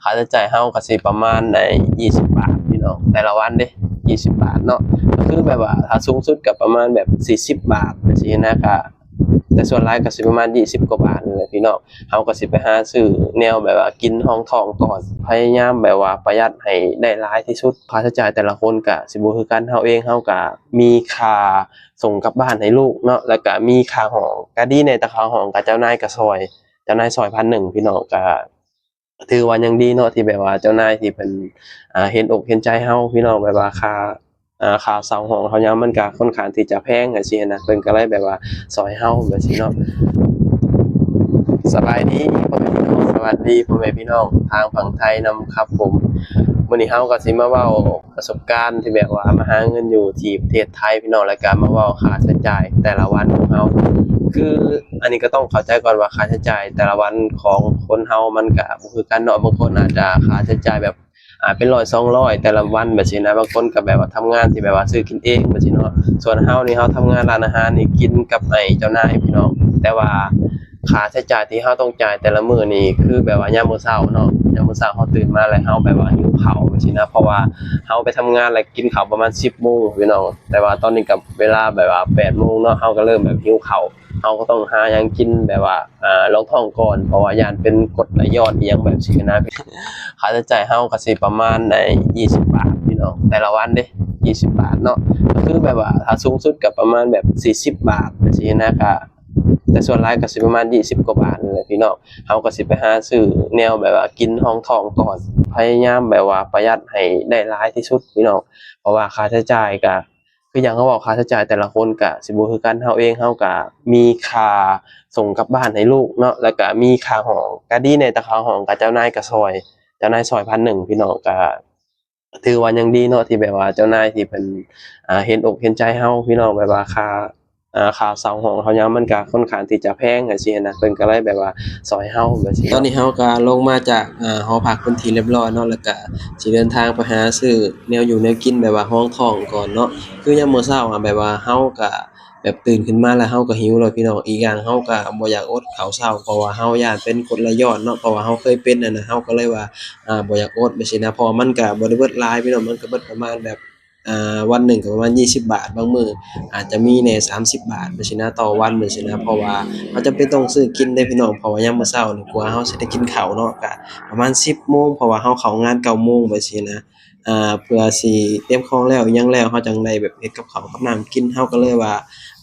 ຄ່າໃຊ້ຈ່າຍເຮົາກໍຊິປະມານໃນ ยี่สิบบາດພີ່ນ້ອງ ແຕ່ລະວັນເດ້ ยี่สิบบາດເນາະ ກໍຄືແບບວ່າຖ້າສູງສຸດກໍປະມານແບບ ສີ່ສິບບາດ ຈັ່ງຊີ້ນະ ກໍ ແຕ່ສ່ວນຫຼາຍກໍຊິປະມານ ยี่สิบກວ່າບາດນີ້ແຫຼະພີ່ນ້ອງ. ເຮົາກໍຊິໄປຫາຊື້ແນວແບບວ່າກິນຮອງທ້ອງກ່ອນ ພະຍາຍາມແບບວ່າປະຢັດໃຫ້ໄດ້ຫຼາຍທີ່ສຸດ. ຄ່າໃຊ້ຈ່າຍແຕ່ລະຄົນກໍຊິບໍ່ຄືກັນ ເຮົາເອງເຮົາກໍມີຄ່າສົ່ງກັບບ້ານໃຫ້ລູກເນາະ ແລ້ວກໍມີຄ່າຫ້ອງ ກໍດີແດ່ ແຕ່ຄ່າຫ້ອງກໍເຈົ້ານາຍກໍຊ່ອຍ ເຈົ້ານາຍຊ່ອຍພັນໜຶ່ງພີ່ນ້ອງ ກໍ ຖືວ່າຍັງດີເນາະ ທີ່ແບບວ່າເຈົ້ານາຍທີ່ເພິ່ນ ອ່າ ເຫັນອົກເຫັນໃຈເຮົາພີ່ນ້ອງ ແບບວ່າຄ່າ ອ່າ ຄ່າເຊົ່າຫ້ອງເຮົາຫຍັງມັນກະຄ່ອນຂ້າງທີ່ຈະແພງຈັ່ງຊີ້ນະ ເພິ່ນກະເລີຍແບບວ່າຊ່ອຍເຮົາຈັ່ງຊີ້ເນາະ. ສະບາຍດີພໍ່ແມ່ພີ່ນ້ອງ ສະຫວັດດີພໍ່ແມ່ພີ່ນ້ອງທາງຝັ່ງໄທນຳຄັບຜົມ. ມື້ນີ້ເຮົາກໍຊິມາເວົ້າປະສົບການທີ່ແບບວ່າມາຫາເງິນຢູ່ທີ່ປະເທດໄທພີ່ນ້ອງ ແລ້ວກະມາເວົ້າຄ່າໃຊ້ຈ່າຍແຕ່ລະວັນຂອງເຮົາ ຄື ອັນນີ້ກໍຕ້ອງເຂົ້າໃຈກ່ອນວ່າຄ່າໃຊ້ຈ່າຍແຕ່ລະວັນຂອງຄົນເຮົາມັນກະບໍ່ຄືກັນເນາະ. ບາງຄົນອາດຈະຄ່າໃຊ້ຈ່າຍແບບ ອ່າ ເປັນຮ້ອຍສອງຮ້ອຍແຕ່ລະວັນແບບຊີ້ນະ ບາງຄົນກໍແບບວ່າທຳງານທີ່ແບບວ່າຊື້ກິນເອງແບບຊີ້ເນາະ. ສ່ວນເຮົານີ້ ເຮົາທຳງານຮ້ານອາຫານນີ້ ກິນກັບໄອ້ເຈົ້ານາຍພີ່ນ້ອງ ແຕ່ວ່າຄ່າໃຊ້ຈ່າຍທີ່ເຮົາຕ້ອງຈ່າຍແຕ່ລະມື້ນີ້ ຄືແບບວ່າຍາມມື້ເຊົ້າເນາະ ຍາມມື້ເຊົ້າເຮົາຕື່ນມາແລ້ວ ເຮົາແບບວ່າຫິວເຂົ້າແບບຊີ້ນະ ເພາະວ່າເຮົາໄປທຳງານແລ້ວກິນເຂົ້າປະມານສິບໂມງພີ່ນ້ອງ ແຕ່ວ່າຕອນນີ້ກໍເວລາແບບວ່າແປດໂມງເນາະ ເຮົາກໍເລີ່ມແບບຫິວເຂົ້າ ເຮົາກໍຕ້ອງຫາຫຍັງກິນແບບວ່າ ອ່າ ລອງທ້ອງກ່ອນ ເພາະວ່າຢ້ານເປັນກົດໄຫຼຍ້ອນອີ່ຫຍັງແບບຊີ້ນະ. ຄ່າໃຊ້ຈ່າຍເຮົາກໍຊິປະມານໃນ ยี่สิบบາດພີ່ນ້ອງ ແຕ່ລະວັນເດ້ ยี่สิบบາດເນາະ ກໍຄືແບບວ່າຖ້າສູງສຸດກໍປະມານແບບ ສີ່ສິບບາດ ຈັ່ງຊີ້ນະ ກໍ ແຕ່ສ່ວນຫຼາຍກໍຊິປະມານ ยี่สิบກວ່າບາດນີ້ແຫຼະພີ່ນ້ອງ. ເຮົາກໍຊິໄປຫາຊື້ແນວແບບວ່າກິນຮອງທ້ອງກ່ອນ ພະຍາຍາມແບບວ່າປະຢັດໃຫ້ໄດ້ຫຼາຍທີ່ສຸດພີ່ນ້ອງ ເພາະວ່າຄ່າໃຊ້ຈ່າຍກໍ ຄືຢ່າງເຮົາເວົ້າ ຄ່າໃຊ້ຈ່າຍແຕ່ລະຄົນກະຊິບໍ່ຄືກັນ ເຮົາເອງເຮົາກະມີຄ່າສົ່ງກັບບ້ານໃຫ້ລູກເນາະ ແລ້ວກະມີຄ່າຫ້ອງ ກະດີແດ່ ແຕ່ຄ່າຫ້ອງກະເຈົ້ານາຍກະຊ່ອຍ ເຈົ້ານາຍຊ່ອຍພັນໜຶ່ງພີ່ນ້ອງ ກະຖືວ່າຍັງດີເນາະ ທີ່ແບບວ່າເຈົ້ານາຍທີ່ເພິ່ນ ອ່າ ເຫັນອົກເຫັນໃຈເຮົາພີ່ນ້ອງ ແບບວ່າຄ່າ ອ່າ ຄ່າເຊົ່າຫ້ອງເຮົາຫຍັງມັນກະຄ່ອນຂ້າງທີ່ຈະແພງຈັ່ງຊີ້ນະ ເພິ່ນກະເລີຍແບບວ່າຊ່ອຍເຮົາຈັ່ງຊີ້ເນາະ. ຕອນນີ້ເຮົາກະລົງມາຈາກ ອ່າ ຫໍພັກເປັນທີ່ລຽບຮ້ອຍເນາະ ແລ້ວກະ ຊິເດີນທາງໄປຫາຊື້ແນວຢູ່ແນວກິນແບບວ່າຮອງທ້ອງກ່ອນເນາະ ຄືຍາມມື້ເຊົ້າອະ ແບບວ່າເຮົາກະແບບຕື່ນຂຶ້ນມາແລ້ວເຮົາກະຫິວໂລດພີ່ນ້ອງ ອີກຢ່າງເຮົາກະບໍ່ຢາກອົດເຂົ້າເຊົ້າ ເພາະວ່າເຮົາຢ້ານເປັນກົດໄຫຼຍ້ອນເນາະ ເພາະວ່າເຮົາເຄີຍເປັນຫັ້ນນະ ເຮົາກະເລີຍວ່າ ອ່າ ບໍ່ຢາກອົດແບບຊີ້ນະ ເພາະວ່າມັນກະບໍ່ໄດ້ເບິດຫຼາຍພີ່ນ້ອງ ມັນກະເບິດປະມານແບບ ອ່າ ວັນໜຶ່ງກະປະມານ ยี่สิบบາດ ບາງມື້ອາດຈະມີແດ່ ສາມສິບບາດ ແບບຊີ້ນະ ຕໍ່ວັນແບບຊີ້ນະ ເພາະວ່າເຮົາຈຳເປັນຕ້ອງຊື້ກິນເດ້ພີ່ນ້ອງ ເພາະວ່າຍາມມື້ເຊົ້ານີ້ ກວ່າເຮົາຊິໄດ້ກິນເຂົ້າເນາະ ກະປະມານສິບໂມງ ເພາະວ່າເຮົາເຂົ້າງານເກົ້າໂມງແບບຊີ້ນະ ອ່າ ເພື່ອຊິຕຽມຂອງແລ້ວອີ່ຫຍັງແລ້ວ ເຮົາຈັ່ງໄດ້ແບບເຮັດກັບເຂົ້າກັບນ້ຳກິນ ເຮົາກະເລີຍວ່າ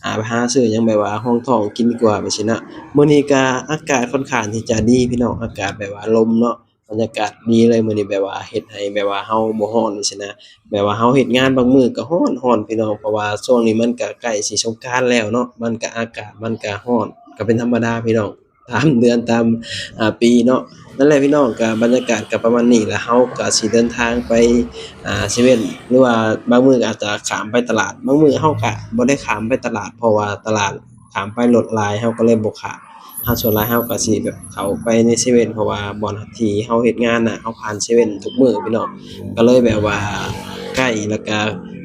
ອ່າ ໄປຫາຊື້ຫຍັງແບບວ່າຮອງທ້ອງກິນດີກວ່າແບບຊີ້ນະ. ມື້ນີ້ກະອາກາດຄ່ອນຂ້າງທີ່ຈະດີພີ່ນ້ອງ ອາກາດແບບວ່າລົມເນາະ ບັນຍາກາດດີເລີຍມື້ນີ້ ແບບວ່າເຮັດໃຫ້ແບບວ່າເຮົາບໍ່ຮ້ອນຈັ່ງຊີ້ນະ ແບບວ່າເຮົາເຮັດງານບາງມື້ກະຮ້ອນໆ ພີ່ນ້ອງ ເພາະວ່າຊ່ວງນີ້ມັນກະໃກ້ຊິສົງການແລ້ວເນາະ ມັນກະອາກາດມັນກະຮ້ອນ ກະເປັນທຳມະດາພີ່ນ້ອງ ຕາມເດືອນຕາມ ອ່າ ປີເນາະ. ນັ້ນແຫຼະພີ່ນ້ອງ ກະບັນຍາກາດກະປະມານນີ້ ແລ້ວເຮົາກະຊິເດີນທາງໄປ ອ່າ ເຊເວັ່ນ ຫຼືວ່າບາງມື້ອາດຈະຂ້າມໄປຕະຫຼາດ ບາງມື້ເຮົາກະບໍ່ໄດ້ຂ້າມໄປຕະຫຼາດ ເພາະວ່າຕະຫຼາດຂ້າມໄປລົດຫຼາຍ ເຮົາກະເລີຍບໍ່ຂ້າມ ເຮົາ ສ່ວນຫຼາຍເຮົາກະຊິແບບເຂົ້າໄປໃນເຊເວັ່ນ ເພາະວ່າບ່ອນທີ່ເຮົາເຮັດງານນະ ເຮົາຜ່ານເຊເວັ່ນທຸກມື້ພີ່ນ້ອງ ກະເລີຍແບບວ່າໃກ້ ແລ້ວກະ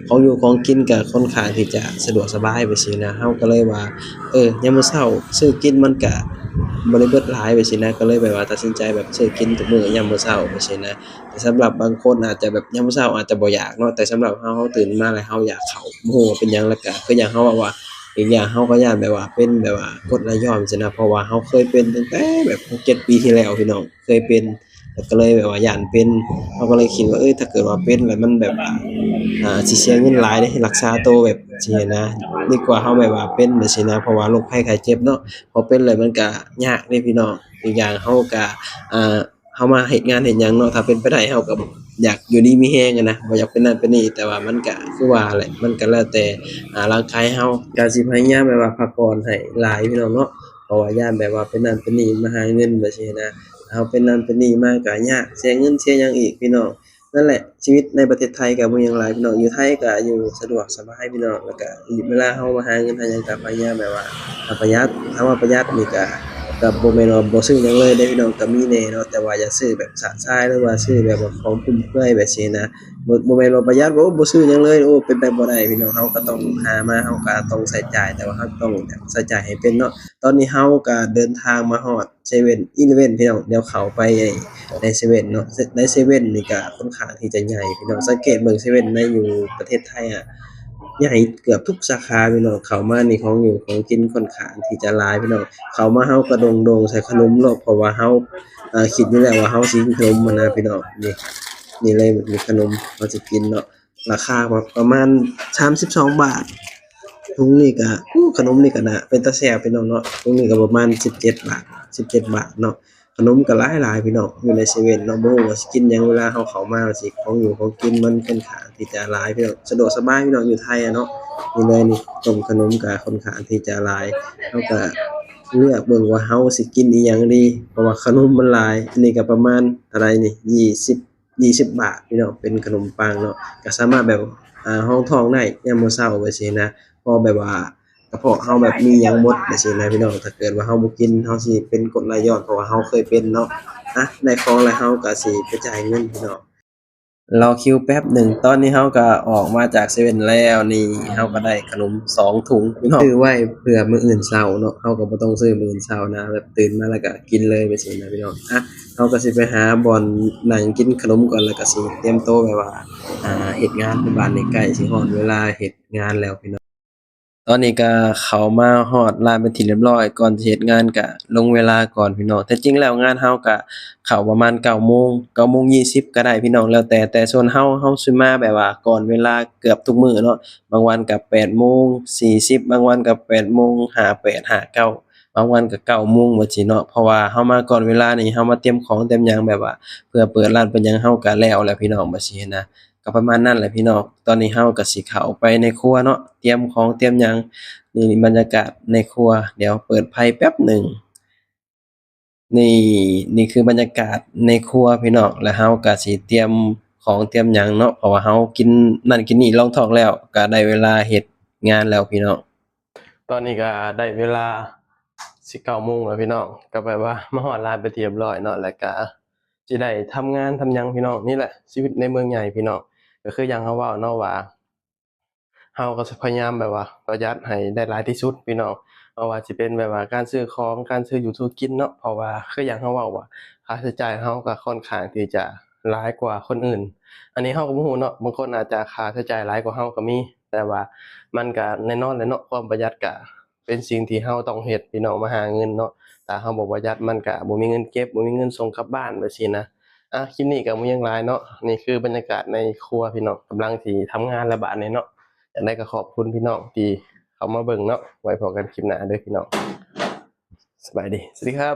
ຂອງຢູ່ຂອງກິນກະຄ່ອນຂ້າງທີ່ຈະສະດວກສະບາຍແບບຊີ້ນະ ເຮົາກະເລີຍວ່າ ເອີ ຍາມມື້ເຊົ້າຊື້ກິນມັນກະບໍ່ໄດ້ເບິດຫຼາຍແບບຊີ້ນະ ກະເລີຍແບບວ່າຕັດສິນໃຈແບບຊື້ກິນທຸກມື້ຍາມມື້ເຊົ້າແບບຊີ້ນະ. ແຕ່ສຳລັບບາງຄົນອາດຈະແບບຍາມເຊົ້າອາດຈະບໍ່ຢາກເນາະ ແຕ່ສຳລັບເຮົາ ເຮົາຕື່ນມາແລ້ວເຮົາຢາກເຂົ້າ ບໍ່ຮູ້ວ່າເປັນຫຍັງ ແລ້ວກະຄືຢ່າງເຮົາເວົ້າວ່າ ອີກຢ່າງເຮົາກໍຢ້ານແບບວ່າເປັນແບບວ່າກົດໄລຍ້ອນຊີ້ນະ ເພາະວ່າເຮົາເຄີຍເປັນຕັ້ງແຕ່ແບບຫົກເຈັດປີທີ່ແລ້ວພີ່ນ້ອງ ເຄີຍເປັນ ແລ້ວກໍເລີຍແບບວ່າຢ້ານເປັນ ເຮົາກໍເລີຍຄິດວ່າ ເອີ ຖ້າເກີດວ່າເປັນແລ້ວມັນແບບວ່າ ອ່າ ຊິເສຍເງິນຫຼາຍເດ້ ລັກສາໂຕແບບຊີ້ນະ ດີກວ່າເຮົາແບບວ່າເປັນແບບຊີ້ນະ ເພາະວ່າໂລກໄພໄຂ້ເຈັບເນາະ ພໍເປັນແລ້ວມັນກະຍາກເດ້ພີ່ນ້ອງ ອີກຢ່າງເຮົາກະ ອ່າ ເຮົາມາເຮັດງານເຮັດຫຍັງເນາະ ຖ້າເປັນໄປໄດ້ເຮົາກໍຢາກຢູ່ດີມີແຮງຫັ້ນນະ ບໍ່ຢາກເປັນນັ້ນເປັນນີ້ ແຕ່ວ່າມັນກະຄືວ່າແຫຼະ ມັນກະແລ້ວແຕ່ ອ່າ ຮ່າງກາຍເຮົາ ກະຊິພະຍາຍາມແບບວ່າພັກຜ່ອນໃຫ້ຫຼາຍພີ່ນ້ອງເນາະ ເພາະວ່າຢ້ານແບບວ່າເປັນນັ້ນເປັນນີ້ມາຫາເງິນແບບຊີ້ນະ ເຮົາເປັນນັ້ນເປັນນີ້ມາກະຍາກ ເສຍເງິນເສຍຫຍັງອີກພີ່ນ້ອງ. ນັ້ນແຫຼະ ຊີວິດໃນປະເທດໄທກະບໍ່ມີຫຍັງຫຼາຍພີ່ນ້ອງ ຢູ່ໄທກະຢູ່ສະດວກສະບາຍພີ່ນ້ອງ ແລ້ວກະເວລາເຮົາມາຫາເງິນຫາຫຍັງກະພະຍາຍາມແບບວ່າປະຢັດ ຖາມວ່າປະຢັດນີ້ກະ ກໍບໍ່ແມ່ນວ່າບໍ່ຊື້ຫຍັງເລີຍເດ້ພີ່ນ້ອງ ກໍມີແດ່ເນາະ ແຕ່ວ່າຢ່າຊື້ແບບຊະຊາຍ ຫຼືວ່າຊື້ແບບວ່າຂອງຟຸມເຟືອຍແບບຊີ້ນະ ບໍ່ ບໍ່ແມ່ນວ່າປະຢັດ ໂອ້ ບໍ່ຊື້ຫຍັງເລີຍ ໂອ້ ເປັນໄປບໍ່ໄດ້ພີ່ນ້ອງ. ເຮົາກໍຕ້ອງຫາມາ ເຮົາກໍຕ້ອງໃຊ້ຈ່າຍ ແຕ່ວ່າເຮົາຕ້ອງແບບໃຊ້ຈ່າຍໃຫ້ເປັນເນາະ. ຕອນນີ້ເຮົາກໍເດີນທາງມາຮອດເຊເວັ່ນອີເລເວັ່ນພີ່ນ້ອງ ດຽວເຂົ້າໄປໃນເຊເວັ່ນເນາະ. ໃນເຊເວັ່ນນີ້ກໍຄ່ອນຂ້າງທີ່ຈະໃຫຍ່ພີ່ນ້ອງ ສັງເກດເບິ່ງເຊເວັ່ນໃນຢູ່ປະເທດໄທອະ ໃຫຍ່ເກືອບທຸກສາຂາພີ່ນ້ອງ. ເຂົ້າມານີ້ຂອງຢູ່ຂອງກິນຄ່ອນຂ້າງທີ່ຈະຫຼາຍພີ່ນ້ອງ. ເຂົ້າມາເຮົາກໍດົງໆໃສ່ຂະໜົມໂລດ ເພາະວ່າເຮົາ ເອີ ຄິດຢູ່ແລ້ວວ່າເຮົາຊິກິນຂະໜົມຫັ້ນນະພີ່ນ້ອງ. ນີ້ ນີ້ເລີຍ ມີຂະໜົມເຮົາຊິກິນເນາະ. ລາຄາປະ ປະມານສາມສິບສອງບາດ. ຖົງນີ້ກະ ໂອ້ ຂະໜົມນີ້ກະໜ້າເປັນຕາແຊບພີ່ນ້ອງເນາະ. ຖົງນີ້ກະປະມານສິບເຈັດບາດ ສິບເຈັດບາດເນາະ. ຂະໜົມກະຫຼາຍໆພີ່ນ້ອງ ຢູ່ໃນເຊເວັ່ນເນາະ. ບໍ່ຮູ້ວ່າຊິກິນຫຍັງ ເວລາເຮົາເຂົ້າມາຊິ ຂອງຢູ່ຂອງກິນມັນຄ່ອນຂ້າງທີ່ຈະຫຼາຍພີ່ນ້ອງ. ສະດວກສະບາຍພີ່ນ້ອງ ຢູ່ໄທອະເນາະ. ນີ້ເລີຍນີ້ ຕົ້ມຂະໜົມກະຄ່ອນຂ້າງທີ່ຈະຫຼາຍ. ເຮົາກະເລືອກເບິ່ງວ່າເຮົາຊິກິນອີ່ຫຍັງດີ ເພາະວ່າຂະໜົມມັນຫຼາຍ. ອັນນີ້ກະປະມານເທົ່າໃດນີ້ ຍີ່ສິບ ຍີ່ສິບບາດພີ່ນ້ອງ ເປັນຂະໜົມປັງເນາະ. ກະສາມາດແບບ ອາ ຮອງທ້ອງໄດ້ຍາມມື້ເຊົ້າແບບຊີ້ນະ ເພາະແບບວ່າກະເພາະເຮົາແບບມີຫຍັງໝົດແບບຊີ້ນະພີ່ນ້ອງ. ຖ້າເກີດວ່າເຮົາບໍ່ກິນ ເຮົາຊິເປັນກົດໄຫຼຍ້ອນ ເພາະວ່າເຮົາເຄີຍເປັນເນາະ. ອະ ໄດ້ຂອງແລ້ວເຮົາກະຊິໄປຈ່າຍເງິນພີ່ນ້ອງ. ລໍຄິວແປັບໜຶ່ງ ຕອນນີ້ເຮົາກະອອກມາຈາກເຊເວັ່ນແລ້ວ. ນີ້ເຮົາກະໄດ້ຂະໜົມສອງຖົງພີ່ນ້ອງ ຊື້ໄວ້ເພື່ອມື້ອື່ນເຊົ້າເນາະ. ເຮົາກະບໍ່ຕ້ອງຊື້ມື້ອື່ນເຊົ້ານະ ແບບຕື່ນມາແລ້ວກະກິນເລີຍແບບຊີ້ນະພີ່ນ້ອງ. ອະ ເຮົາກໍຊິໄປຫາບ່ອນນັ່ງກິນຂະໜົມກ່ອນ ແລ້ວກໍຊິຕຽມໂຕແບບວ່າ ອາ ເຮັດງານ. ບາດນີ້ໃກ້ຊິຮອດເວລາເຮັດງານແລ້ວພີ່ນ້ອງ. ຕອນນີ້ກໍເຂົ້າມາຮອດຮ້ານເປັນທີ່ລຽບຮ້ອຍ. ກ່ອນຊິເຮັດງານກໍລົງເວລາກ່ອນພີ່ນ້ອງ. ແຕ່ຈິງແລ້ວງານເຮົາກໍເຂົ້າປະມານເກົ້າໂມງ ເກົ້າໂມງຍີ່ສິບກໍໄດ້ພີ່ນ້ອງ ແລ້ວແຕ່ ແຕ່ສ່ວນເຮົາ ເຮົາຊິມາແບບວ່າກ່ອນເວລາເກືອບທຸກມື້ເນາະ. ບາງວັນກໍແປດໂມງສີ່ສິບ ບາງວັນກໍແປດໂມງຫ້າແປດ ຫ້າເກົ້າ ບາງວັນກໍເກົ້າໂມງແບບຊີ້ເນາະ. ເພາະວ່າເຮົາມາກ່ອນເວລານີ້ ເຮົາມາຕຽມຂອງຕຽມຫຍັງແບບວ່າເພື່ອເປີດຮ້ານເປີດຫຍັງ ເຮົາກໍແລ້ວແລ້ວພີ່ນ້ອງ ແບບຊີ້ນະ. ກໍປະມານນັ້ນແຫຼະພີ່ນ້ອງ. ຕອນນີ້ເຮົາກໍຊິເຂົ້າໄປໃນຄົວເນາະ ຕຽມຂອງຕຽມຫຍັງ. ນີ້ບັນຍາກາດໃນຄົວ ດຽວເປີດໄຟແປັບໜຶ່ງ. ນີ້ ນີ້ຄືບັນຍາກາດໃນຄົວພີ່ນ້ອງ ແລ້ວເຮົາກໍຊິຕຽມຂອງຕຽມຫຍັງເນາະ ເພາະວ່າເຮົາກິນນັ້ນກິນນີ້ລອງທ້ອງແລ້ວ ກໍໄດ້ເວລາເຮັດງານແລ້ວພີ່ນ້ອງ. ຕອນນີ້ກໍໄດ້ເວລາຊິເກົ້າໂມງແລ້ວພີ່ນ້ອງ ກໍແບບວ່າມາຮອດຮ້ານເປັນທີ່ລຽບຮ້ອຍເນາະ ແລ້ວກໍຊິໄດ້ທຳງານທຳຫຍັງພີ່ນ້ອງ. ນີ້ແຫຼະຊີວິດໃນເມືອງໃຫຍ່ພີ່ນ້ອງ ກໍຄືຢ່າງເຮົາເວົ້າເນາະວ່າ ເຮົາກໍຊິພະຍາຍາມແບບວ່າປະຢັດໃຫ້ໄດ້ຫຼາຍທີ່ສຸດພີ່ນ້ອງ ບໍ່ວ່າຊິເປັນແບບວ່າການຊື້ຂອງ ການຊື້ຢູ່ຊື້ກິນເນາະ ເພາະວ່າຄືຢ່າງເຮົາເວົ້າວ່າ ຄ່າໃຊ້ຈ່າຍເຮົາກໍຄ່ອນຂ້າງທີ່ຈະຫຼາຍກວ່າຄົນອື່ນ. ອັນນີ້ເຮົາກໍບໍ່ຮູ້ເນາະ ບາງຄົນອາດຈະຄ່າໃຊ້ຈ່າຍຫຼາຍກວ່າເຮົາກໍມີ ແຕ່ວ່າມັນກໍແນ່ນອນແຫຼະເນາະ ຄວາມປະຢັດກໍເປັນສິ່ງທີ່ເຮົາຕ້ອງເຮັດພີ່ນ້ອງ ມາຫາເງິນເນາະ. ຖ້າເຮົາບໍ່ປະຢັດ ມັນກໍບໍ່ມີເງິນເກັບ ບໍ່ມີເງິນສົ່ງກັບບ້ານແບບຊີ້ນະ. ອ່ະ ຄລິບນີ້ກໍບໍ່ມີຫຍັງຫຼາຍເນາະ ນີ້ຄືບັນຍາກາດໃນຄົວພີ່ນ້ອງ ກຳລັງຊິທຳງານແລ້ວບາດນີ້ເນາະ. ຈັ່ງໃດກໍຂອບຄຸນພີ່ນ້ອງທີ່ເຂົ້າມາເບິ່ງເນາະ ໄວ້ພໍ້ກັນຄລິບໜ້າເດີພີ່ນ້ອງ. ສະບາຍດີ ສະຫວັດດີຄັບ.